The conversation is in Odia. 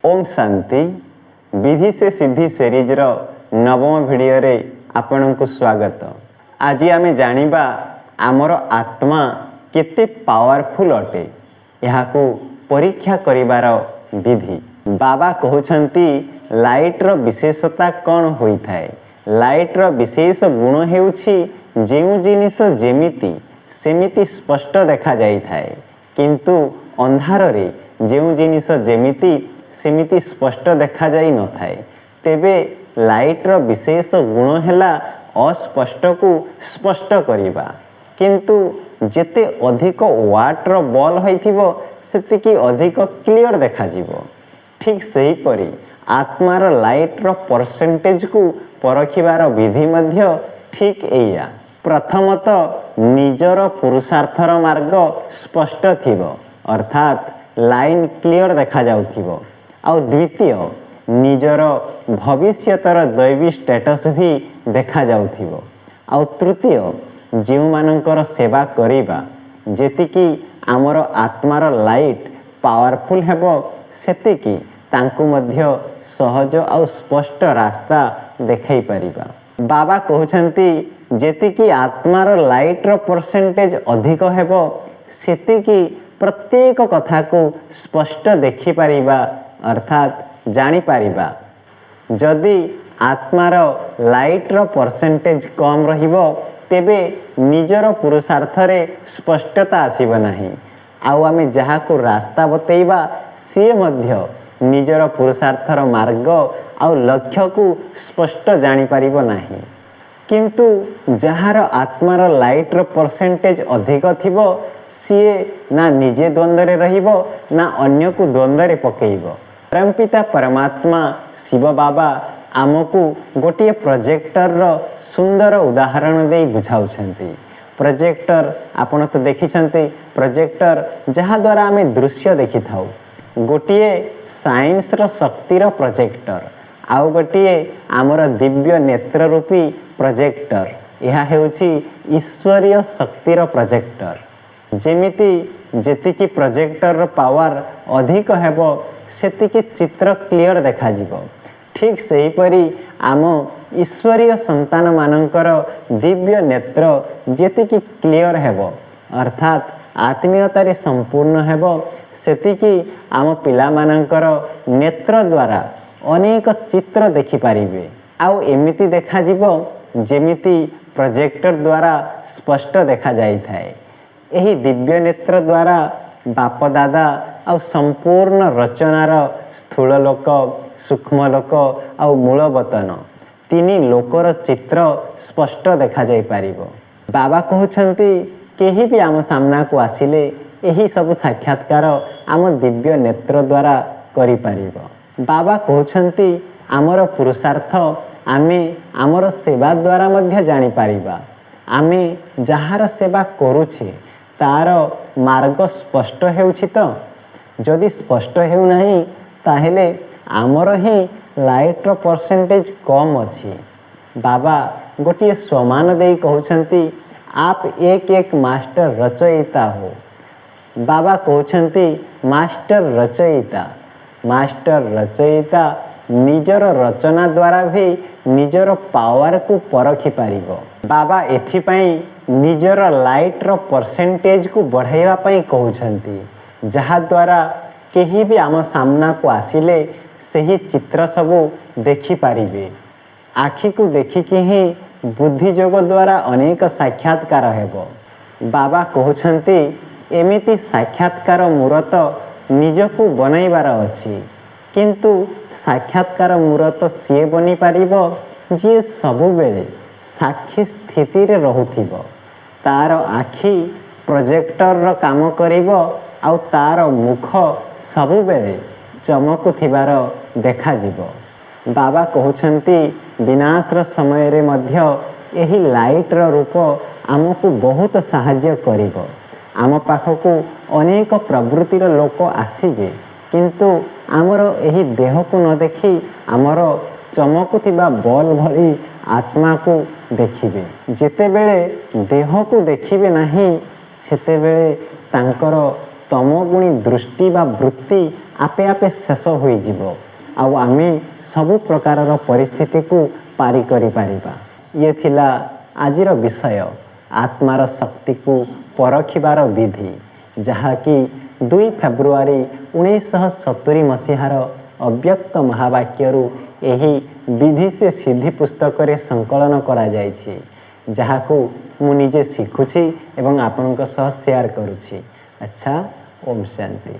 ଓମ୍ ଶାନ୍ତି। ବିଧି ସେ ସିଦ୍ଧି ସିରିଜ୍ର ନବମ ଭିଡ଼ିଓରେ ଆପଣଙ୍କୁ ସ୍ୱାଗତ। ଆଜି ଆମେ ଜାଣିବା ଆମର ଆତ୍ମା କେତେ ପାୱାରଫୁଲ୍ ଅଟେ, ଏହାକୁ ପରୀକ୍ଷା କରିବାର ବିଧି। ବାବା କହୁଛନ୍ତି, ଲାଇଟ୍ର ବିଶେଷତା କ'ଣ ହୋଇଥାଏ? ଲାଇଟ୍ର ବିଶେଷ ଗୁଣ ହେଉଛି ଯେଉଁ ଜିନିଷ ଯେମିତି ସେମିତି ସ୍ପଷ୍ଟ ଦେଖାଯାଇଥାଏ, କିନ୍ତୁ ଅନ୍ଧାରରେ ଯେଉଁ ଜିନିଷ ଯେମିତି ସେମିତି ସ୍ପଷ୍ଟ ଦେଖାଯାଇ ନଥାଏ। ତେବେ ଲାଇଟ୍ର ବିଶେଷ ଗୁଣ ହେଲା ଅସ୍ପଷ୍ଟକୁ ସ୍ପଷ୍ଟ କରିବା। କିନ୍ତୁ ଯେତେ ଅଧିକ ୱାଟ୍ର ବଲ୍ ହୋଇଥିବ, ସେତିକି ଅଧିକ କ୍ଲିଅର ଦେଖାଯିବ। ଠିକ୍ ସେହିପରି ଆତ୍ମାର ଲାଇଟ୍ର ପରସେଣ୍ଟେଜକୁ ପରଖିବାର ବିଧି ମଧ୍ୟ ଠିକ୍ ଏଇଆ। ପ୍ରଥମତଃ ନିଜର ପୁରୁଷାର୍ଥର ମାର୍ଗ ସ୍ପଷ୍ଟ ଥିବ, ଅର୍ଥାତ୍ ଲାଇନ୍ କ୍ଲିଅର ଦେଖାଯାଉଥିବ। ଆଉ ଦ୍ୱିତୀୟ, ନିଜର ଭବିଷ୍ୟତର ଦୈବୀ ଷ୍ଟାଟସ୍ ବି ଦେଖାଯାଉଥିବ। ଆଉ ତୃତୀୟ, ଯେଉଁମାନଙ୍କର ସେବା କରିବା, ଯେତିକି ଆମର ଆତ୍ମାର ଲାଇଟ୍ ପାୱାରଫୁଲ୍ ହେବ, ସେତିକି ତାଙ୍କୁ ମଧ୍ୟ ସହଜ ଆଉ ସ୍ପଷ୍ଟ ରାସ୍ତା ଦେଖାଇ ପାରିବା। ବାବା କହୁଛନ୍ତି, ଯେତିକି ଆତ୍ମାର ଲାଇଟ୍ର ପରସେଣ୍ଟେଜ ଅଧିକ ହେବ, ସେତିକି ପ୍ରତ୍ୟେକ କଥାକୁ ସ୍ପଷ୍ଟ ଦେଖିପାରିବା, ଅର୍ଥାତ୍ ଜାଣିପାରିବା। ଯଦି ଆତ୍ମାର ଲାଇଟ୍ର ପରସେଣ୍ଟେଜ କମ୍ ରହିବ, ତେବେ ନିଜର ପୁରୁଷାର୍ଥରେ ସ୍ପଷ୍ଟତା ଆସିବ ନାହିଁ, ଆଉ ଆମେ ଯାହାକୁ ରାସ୍ତା ବତେଇବା, ସିଏ ମଧ୍ୟ ନିଜର ପୁରୁଷାର୍ଥର ମାର୍ଗ ଆଉ ଲକ୍ଷ୍ୟକୁ ସ୍ପଷ୍ଟ ଜାଣିପାରିବ ନାହିଁ। କିନ୍ତୁ ଯାହାର ଆତ୍ମାର ଲାଇଟ୍ର ପରସେଣ୍ଟେଜ ଅଧିକ ଥିବ, ସିଏ ନା ନିଜେ ଦ୍ୱନ୍ଦ୍ୱରେ ରହିବ, ନା ଅନ୍ୟକୁ ଦ୍ୱନ୍ଦ୍ୱରେ ପକେଇବ। ପରମପିତା ପରମାତ୍ମା ଶିବ ବାବା ଆମକୁ ଗୋଟିଏ ପ୍ରୋଜେକ୍ଟରର ସୁନ୍ଦର ଉଦାହରଣ ଦେଇ ବୁଝାଉଛନ୍ତି। ପ୍ରୋଜେକ୍ଟର ଆପଣ ତ ଦେଖିଛନ୍ତି। ପ୍ରୋଜେକ୍ଟର ଯାହାଦ୍ୱାରା ଆମେ ଦୃଶ୍ୟ ଦେଖିଥାଉ। ଗୋଟିଏ ସାଇନ୍ସର ଶକ୍ତିର ପ୍ରୋଜେକ୍ଟର, ଆଉ ଗୋଟିଏ ଆମର ଦିବ୍ୟ ନେତ୍ର ରୂପୀ ପ୍ରୋଜେକ୍ଟର। ଏହା ହେଉଛି ଈଶ୍ୱରୀୟ ଶକ୍ତିର ପ୍ରୋଜେକ୍ଟର। ଯେମିତି ଯେତିକି ପ୍ରୋଜେକ୍ଟରର ପାୱାର ଅଧିକ ହେବ, ସେତିକି ଚିତ୍ର କ୍ଲିଅର ଦେଖାଯିବ। ଠିକ୍ ସେହିପରି ଆମ ଈଶ୍ୱରୀୟ ସନ୍ତାନମାନଙ୍କର ଦିବ୍ୟ ନେତ୍ର ଯେତିକି କ୍ଲିଅର ହେବ, ଅର୍ଥାତ୍ ଆତ୍ମୀୟତାରେ ସମ୍ପୂର୍ଣ୍ଣ ହେବ, ସେତିକି ଆମ ପିଲାମାନଙ୍କର ନେତ୍ର ଦ୍ୱାରା ଅନେକ ଚିତ୍ର ଦେଖିପାରିବେ, ଆଉ ଏମିତି ଦେଖାଯିବ ଯେମିତି ପ୍ରୋଜେକ୍ଟର ଦ୍ୱାରା ସ୍ପଷ୍ଟ ଦେଖାଯାଇଥାଏ। ଏହି ଦିବ୍ୟ ନେତ୍ର ଦ୍ୱାରା ବାପଦାଦା ଆଉ ସମ୍ପୂର୍ଣ୍ଣ ରଚନାର ସ୍ଥୂଳ ଲୋକ, ସୂକ୍ଷ୍ମ ଲୋକ ଆଉ ମୂଳବତନ, ତିନି ଲୋକର ଚିତ୍ର ସ୍ପଷ୍ଟ ଦେଖାଯାଇପାରିବ। ବାବା କହୁଛନ୍ତି, କେହି ବି ଆମ ସାମ୍ନାକୁ ଆସିଲେ ଏହି ସବୁ ସାକ୍ଷାତକାର ଆମ ଦିବ୍ୟ ନେତ୍ର ଦ୍ୱାରା କରିପାରିବ। ବାବା କହୁଛନ୍ତି, ଆମର ପୁରୁଷାର୍ଥ ଆମେ ଆମର ସେବା ଦ୍ୱାରା ମଧ୍ୟ ଜାଣିପାରିବା। ଆମେ ଯାହାର ସେବା କରୁଛେ, ତାର ମାର୍ଗ ସ୍ପଷ୍ଟ ହେଉଛି ତ? ଯଦି ସ୍ପଷ୍ଟ ହେଉନାହିଁ, ତାହେଲେ ଆମର ହିଁ ଲାଇଟ୍ର ପରସେଣ୍ଟେଜ କମ୍ ଅଛି। ବାବା ଗୋଟିଏ ସ୍ୱମାନ ଦେଇ କହୁଛନ୍ତି, "आप एक एक ମାଷ୍ଟର ରଚୟିତା हो।" ବାବା କହୁଛନ୍ତି, ମାଷ୍ଟର ରଚୟିତା। ମାଷ୍ଟର ରଚୟିତା ନିଜର ରଚନା ଦ୍ୱାରା ବି ନିଜର ପାୱାରକୁ ପରଖି ପାରିବ। ବାବା ଏଥିପାଇଁ ନିଜର ଲାଇଟ୍ର ପରସେଣ୍ଟେଜକୁ ବଢ଼ାଇବା ପାଇଁ କହୁଛନ୍ତି, ଯାହାଦ୍ୱାରା କେହି ବି ଆମ ସାମ୍ନାକୁ ଆସିଲେ ସେହି ଚିତ୍ର ସବୁ ଦେଖିପାରିବେ। ଆଖିକୁ ଦେଖିକି ହିଁ ବୁଦ୍ଧି ଯୋଗ ଦ୍ୱାରା ଅନେକ ସାକ୍ଷାତକାର ହେବ। ବାବା କହୁଛନ୍ତି, ଏମିତି ସାକ୍ଷାତକାର ମୂରତ ନିଜକୁ ବନାଇବାର ଅଛି। କିନ୍ତୁ ସାକ୍ଷାତକାର ମୂରତ ସିଏ ବନିପାରିବ, ଯିଏ ସବୁବେଳେ ସାକ୍ଷୀ ସ୍ଥିତିରେ ରହୁଥିବ। ତାର ଆଖି ପ୍ରୋଜେକ୍ଟରର କାମ କରିବ ଆଉ ତାର ମୁଖ ସବୁବେଳେ ଚମକୁଥିବାର ଦେଖାଯିବ। ବାବା କହୁଛନ୍ତି, ବିନାଶର ସମୟରେ ମଧ୍ୟ ଏହି ଲାଇଟ୍ର ରୂପ ଆମକୁ ବହୁତ ସାହାଯ୍ୟ କରିବ। ଆମ ପାଖକୁ ଅନେକ ପ୍ରବୃତ୍ତିର ଲୋକ ଆସିବେ, କିନ୍ତୁ ଆମର ଏହି ଦେହକୁ ନ ଦେଖି ଆମର ଚମକୁଥିବା ବଲ୍ ଭଳି ଆତ୍ମାକୁ ଦେଖିବେ। ଯେତେବେଳେ ଦେହକୁ ଦେଖିବେ ନାହିଁ, ସେତେବେଳେ ତାଙ୍କର ତମଗୁଣୀ ଦୃଷ୍ଟି ବା ବୃତ୍ତି ଆପେ ଆପେ ଶେଷ ହୋଇଯିବ ଆଉ ଆମେ ସବୁ ପ୍ରକାରର ପରିସ୍ଥିତିକୁ ପାରି କରିପାରିବା। ଇଏ ଥିଲା ଆଜିର ବିଷୟ, ଆତ୍ମାର ଶକ୍ତିକୁ ପରଖିବାର ବିଧି, ଯାହାକି 2 ଫେବୃଆରୀ 1970 ମସିହାର ଅବ୍ୟକ୍ତ ମହାବାକ୍ୟରୁ ଏହି ବିଧି ସେ ସିଦ୍ଧି ପୁସ୍ତକରେ ସଂକଳନ କରାଯାଇଛି, ଯାହାକୁ ମୁଁ ନିଜେ ଶିଖୁଛି ଏବଂ ଆପଣଙ୍କ ସହ ସେୟାର କରୁଛି। ଆଚ୍ଛା, ଓମ୍ ଶାନ୍ତି।